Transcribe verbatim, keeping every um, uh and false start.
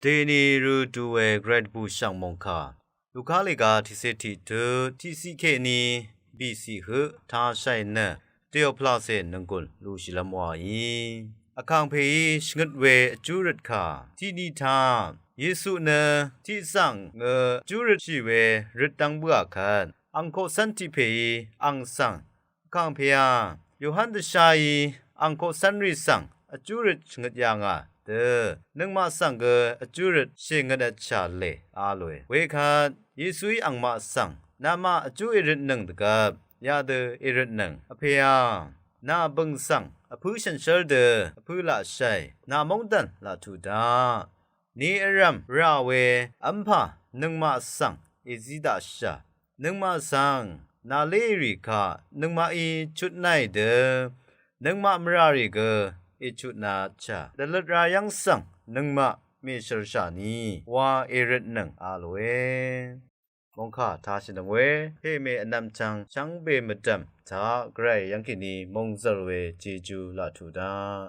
Dèni rø du we gvray dvbù shv̀ng mòngkà Luka lèga tiqcé tiqtut tiqciq kèní bìciq høq tāshàì nø Teoplase nònggùn lushìlv́m wàí. Vkàngpèí shvngøt we vjú røt kà tiqni taq Yesu nø tiqzv̀ng ngø vjú røtshì we røt dv́ng bǿà kvt ang koqcv́n tiq pèí ang svng Vkàngpèá Yohan dvsháí ang koqcv́nrì svng vjú røt shvngøt yà ngà dø nøngmaq svng gø vjú røt shèngøt vtshà lè a lòe. Wekvt Yesuí angmaq svng namaq vjú èrøtnøng dvgvp yadø èrøtnøng vpèá nà bø̀ng svng vpǿ shànshér dø vpǿ laqshàì nà móngdàn laq tuq daq ni vrv̀m rà we v́mpà nøngmaq svng èzí daqshà nøngmaq svng nà lérì kaq nøngmaqí chutnaì dø nøngmaq mvràrì gø èchutnashà dvløt rayv́ng svng nøngmaq mèshø̀rshà ni wa èrøtnøng a lòe. Mòngkà tāshìnøng we pèmè vnvm chvng shvngbe mvdv̀m taq gvray yv́ngkèní mòngzv̀r we jeju laq tuq daq